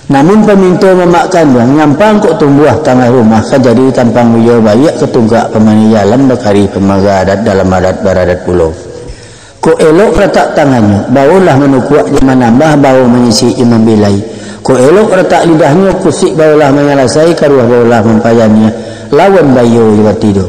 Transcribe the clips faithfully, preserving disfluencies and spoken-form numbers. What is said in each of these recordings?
Namun paminto mamak kanduang, nyampang kok tumbuah tangah rumah, ka jadi tampang buyua baiak ka tunggak pamani jalan, bakari pamaga adat dalam adat baradat pulo. Kok elok ratak tangannyo, baolah manukuak jo manambah, bao manyisik jo mambilai. Kok elok ratak lidahnyo, kusik baolah manyalasai, karuah baolah mampajaniah, lawan baiyo jo batido.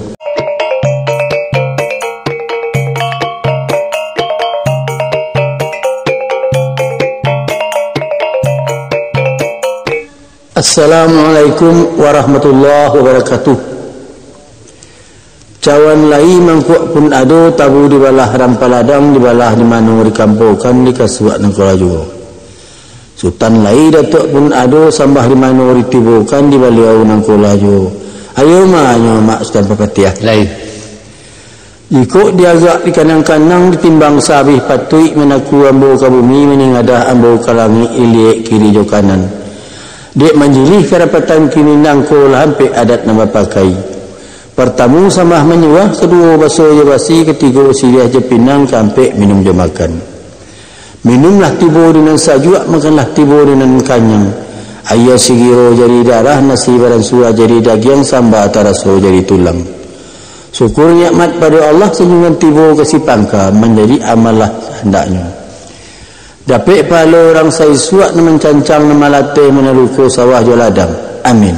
Assalamualaikum warahmatullahi wabarakatuh. Cawan lai mangkuak pun ado, tabu dibalah rampal ladang, dibalah di mano dikampokan, dikasuak nangko lah juo. Sutan lai datuak pun ado, sambah di mano ditibokan, di baliau nangko lah juo. Ayo ma, nyo mak Sutan Papatiah. Lai. Jikok diagak dikanang-kanang, ditimbang sabih patuik, manaku ambo ka bumi, maningadah ambo ka langik, diliek kiri jo kanan. Dek manjilih karapatan kini, nangko lah ampek adat nan bapakai. Partamu sambah manyuah, kaduo baso jo basi, katigo siriah jo pinang, kaampek minum jo makan. Minumlah tibo di nan sajuak, makanlah tibo di nan kanyang. Aia sigiro jadi darah, nasi baransua jadi dagiang, samba taraso jadi tulang. Syukur nikmat pado Allah, sanjunan tibo ka sipangka, manjadi amal lah sahandaknyo. Dapek pahalo urang saisuak, nan mancancang, nan malateh, manaluko sawah jo ladang. Amin.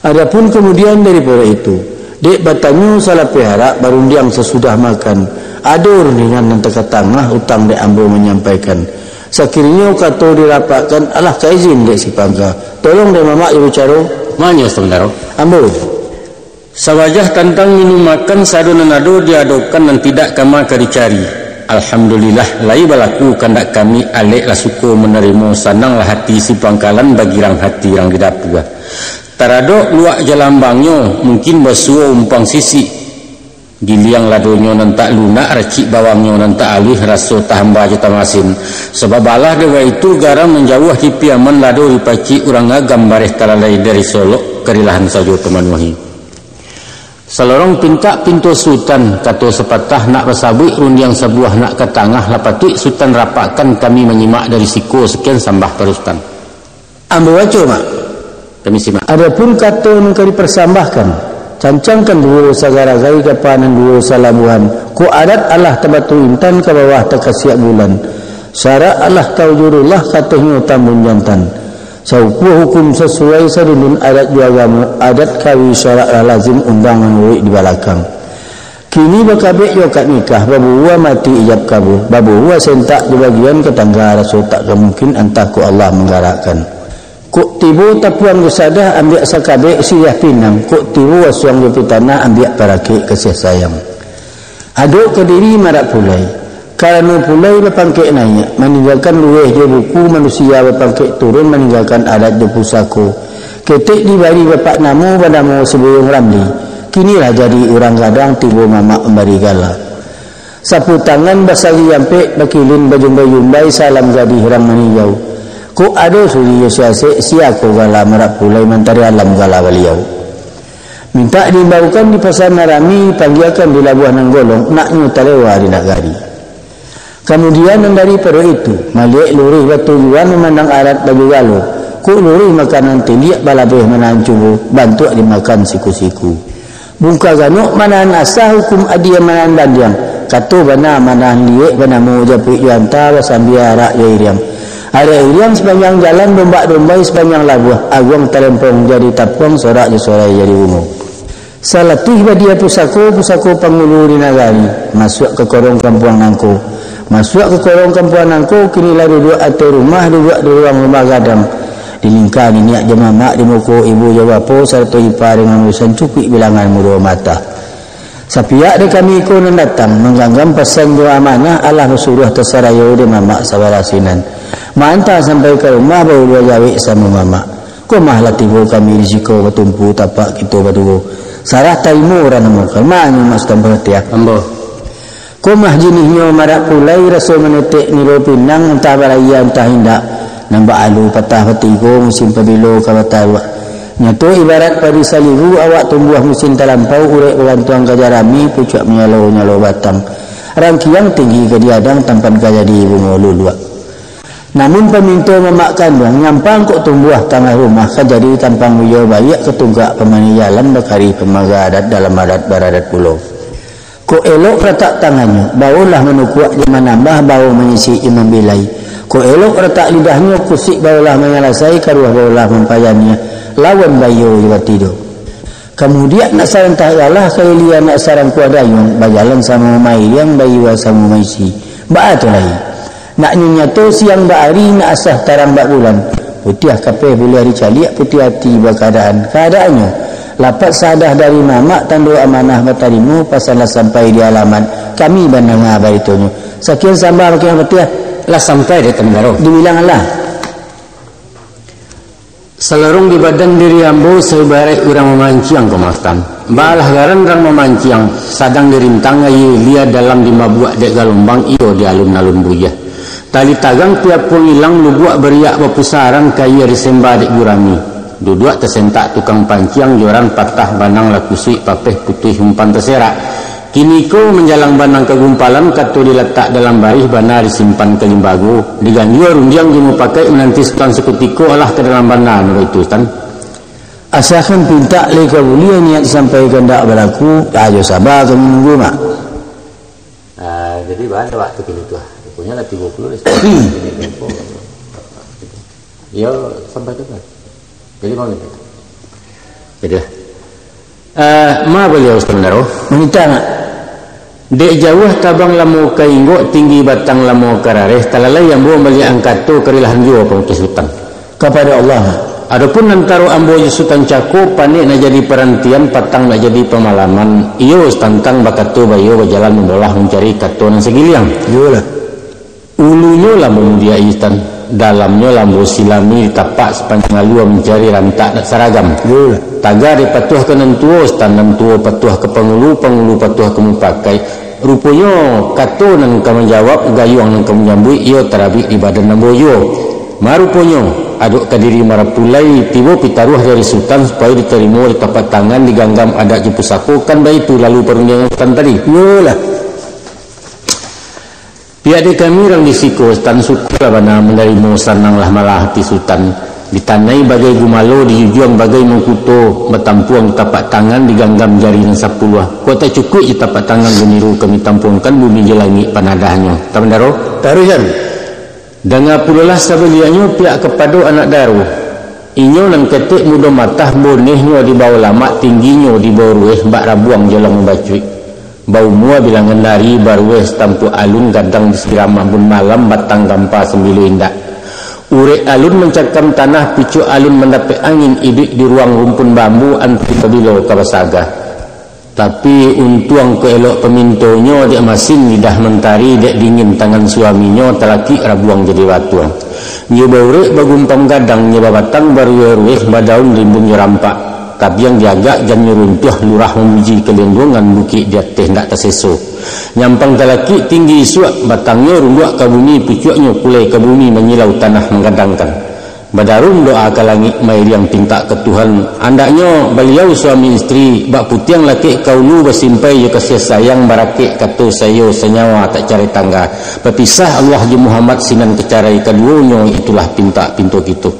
Adapun kamudian daripado itu, dek batanyo salapeh arak, barundiang sasudah makan, ado rundingan nan takatangah, utang dek ambo manyampaikan. Sakirinyo kato dirapakkan, alah ka izin dek sipangka. Tolong dek mamak jo bicaro. Manyo sabantaro. Ambo. Sabajah tantang minum makan, sado nan ado diadokan, nan tidak kama ka dicari. Alhamdulillah, lai balaku kandak kami, alek lah suko manarimo, sananglah hati sipangkalan, bagirang hati rang di dapua. Taradok luak jalambangnyo, mungkin basuo umpang sisik. Giliang ladonyo nan tak lunak, racik bawangnyo nan tak aluih, raso tahamba jo tamasin. Sabab alah dek baitu, garam nan jauah di Piaman, lado dipacik urang Agam, bareh talalai dari Solok, karilahan sajo tamanuahi. Salorong pintak pinto Sutan, kato sapatah nak basabuik, rundiang sabuah nak ka tangah, lah patuik Sutan rapakkan, kami manyimak dari siko, sekian sambah pado Sutan. Ambo baco, Mak. Kami simak. Adapun kato nan ka dipersambahkan, cancangkan duo sagaragai, gapa nan duo salabuahan, kok adat alah tabatu intan, ka bawah takasiak bulan, syarak alah taujurullah, katohnyo tambun jantan. Saukua hukum sasuai, sadundun adat jo agamo, adat kawi syarak lah lazim, undang manuruik di balakang. Kini bakabek jo akad nikah, babuhua mati ijab kabua, babuhua sentak jo bagian, ka tangga raso tak ka mungkin, antah kok Allah manggarakkan. Kok tibo tapuang jo sadah, ambiak sakabek siriah pinang, kok tibo asuang jo pitanah, ambiak parakek kasiah sayang. Adok ka diri marak pulai. Karano pulai bapangkek naiak, maninggakan lueh jo buku, manusia bapangkek turun, maninggakan adat jo pusako. Ketek dibari bapak namo, banamo Sibuyuang Ramli. Kini lah jadi urang gadang, tibo mamak mambari gala. Sapu tangan basari ampek, bakilin bajumbai-jumbai, salam gadih rang maninjau. Kok ado suri jo siasek, sia ko gala marak pulai, mantari alam gala baliau. Mintak diimbaukan di pasa nan rami, panggiakan di labuah nan golong, naknyo talewa di nagari. Kamudian nan daripado itu, maliek luruih batujuan, mamandang adat baju galo, kok luruih makanan tiliak, balabeh manahan cubo, bantuak dimakan siku-siku. Bungka ganok manahan asah, hukum adia manahan bandiang, kato bana manahan liek, banamo japuik jo anta, basambia arak jo iriang. Arak iriang sapanjang jalan, dombak dombai sapanjang labuah, aguang talempong jadi tapuang, sorak jo sorai jadi bungo. Salatuih badia pusako, pusako pangulu di nagari, masuak ka korong kampuang nangko. Masuak ka korong kampuang nangko, kini lah duduak ateh rumah, duduak di ruang rumah gadang. Di lingka niniak jo mamak, di muko ibu jo bapo, sarato ipa dengan urusan cukuik bilangan mudo mata. Sapiak dek kami iko nan datang, mangganggam pasan jo amanah, alah basuruah tasarayo dek mamak sabalah sinan. Maanta sampai ka rumah, baulua jawek samo mamak. Ko mah lah tibo kami di siko, batumpu tapak kito baduo. Sarah tarimo urang namo, ka mah nyo Mak Sutan Paratiah. Ambo. Ko mah jinihnyo marak pulai, raso manetek niro pinang, antah balayia, antah indak. Nan baalu patah batigo, musim pabilo ka bataruak. Nyato ibarat padi saligu, awak tumbuah musim talampau, urek bagantuang ka jarami, pucuak manyalo-nyalo batang. Rangkiang tinggi ka diadang, tampan ka jadi bungo luluak. Namun paminto mamak kanduang, nyampang kok tumbuah tangah rumah, ka jadi tampang buya baiak, ka tunggak pamani jalan, bakari pamaga adat, dalam adat baradat pulo. Kok elok ratak tangannyo, baolah manukuak jo manambah, bao manyisik jo mambilai. Kok elok ratak lidahnyo, kusik baolah manyalasai, karuah baolah mampajaniah, lawan baiyo jo batido. Kamudiak nak sarantah galah, ka ilia nak sarangkuah dayuang, bajalan samo mairiang, baiwa samo maisi. Baa tu lai? Naknyo nyato siang bak ari, nak asah tarang bak bulan. Putiah kapeh buliah dicaliak, putiah ati bakaadaan. Kaadaannyo, lapat sadah dari mamak, tando amanah batarimo, pasan lah sampai di alamat, kami mandanga baritonyo. Sakian sambah, sakian putiah. Lah sampai dek Tamandaro. Dibilang alah. Salarung di badan diri ambo, saibaraik urang mamanciang, Komandan. Baalah garan urang mamanciang, sadang dirintang aia lia, dalam dimabuak dek galombang, iyo di alun-alun buyah. Tali tagang tiapuang ilang, lubuak bariak bapusarang, kaia disemba dek gurami. Duduak tasentak tukang panciang, joran patah banang lah kusuik, papeh putuih umpan taserak. Kiniko manjalang banang ka gumpalan, kato dilatak dalam barih, bana disimpan ka limbago, diganjua rundiang jo mupakaik, mananti Sutan sakutiko, alah ka dalam bana nan baitu, Sutan. Asakan pintak lai ka buliah, niat sampai kandak balaku, ajo saba kami nunggu, Mak. Ah, jadi, baa wakatu kini tu, ah? Ruponyo lah tigo puluah lah, iyo, sampai tu kan. Jadi, mau ni. Jadi, ah, ma baliau, Sutan Mandaro? Manitah, Mak. Dek jauah tabang lamo ka inggok, tinggi batang lamo ka rareh, talalai ambo mambaliak angkato, karilah juo pamutuih Sutan. Kapado Allah. Adopun antaro ambo jo Sutan Cako, panek nak jadi parantian, patang nak jadi pamalaman, iyo, satantang bakato baiyo, bajalan mambolah mancari kato nan sagiliang. Iyolah. Ulunyo lah mamudiak, Sutan. Dalamnyo lah ambo silami, ditapak sapanjang alua, mancari rantak nak saragam. Iyolah. Taga dipatuah ka nan tuo, Sutan, nan tuo patuah ka pangulu, pangulu patuah ka mupakaik. Ruponyo, kato nan ka manjawab, gayuang nan ka manyambuik, iyo tarabik di badan ambo juo. Maruponyo, adok ka diri marapulai, tibo pitaruah dari Sutan, supayo ditarimo di tapak tangan, diganggam adat jo pusako, kan baitu lalu parundiangan Sutan tadi? Iyolah. Pihak dek kami urang di siko, Sutan, syukurlah bana manarimo, sananglah malah ati Sutan. Ditanai bagai gumalo, dijujuang bagai mangkuto, batampuang tapak tangan, diganggam jari nan sapuluah. Kok tacukuik jo tapak tangan guniro, kami tampuangkan bumi jo langik panadahnyo. Tamandaro? Taruihkan. Danga pulolah sabaliaknyo pihak kapado anak daro. Inyo nan ketek mudo matah, bonehnyo di bawah lamak, tingginyo di bawah rueh, bak rabuang jolong bacuik. Baumua bilangan ari, barueh satampuak alun, gadang di sirah mambun malam, batang gampa sambilu indak. Urek alun mancakam tanah, pucuak alun mandapek angin, iduik di ruang rumpun bambu, antah pabilo ka basaga. Tapi, untuang kok elok pamintonyo, dek masin lidah mantari, dek dingin tangan suaminyo, talakik rabuang jadi batuang. Nyo baurek bagumpam gadang, nyo babatang barueh-rueh, badaun rimbun jo rampak. Tabiang diagak, jannyo runtuah, lurah mamuji kalindungan, bukik di ateh ndak taseso. Nyampang talakik tinggi isuak, batangnyo runduak ka bumi, pucuaknyo kulai ka bumi, manyilau tanah manggadangkan. Badarum doa ka langik, mairiang pintak ka Tuhan, andaknyo baliau suami istri, bak putiang lakek ka ulu, basimpai jo kasiah sayang, barakek kato saiyo, sanyawa tak carai tangga. Bapisah Allah jo Muhammad, sinan ka carai kaduonyo, itulah pintak pinto kito.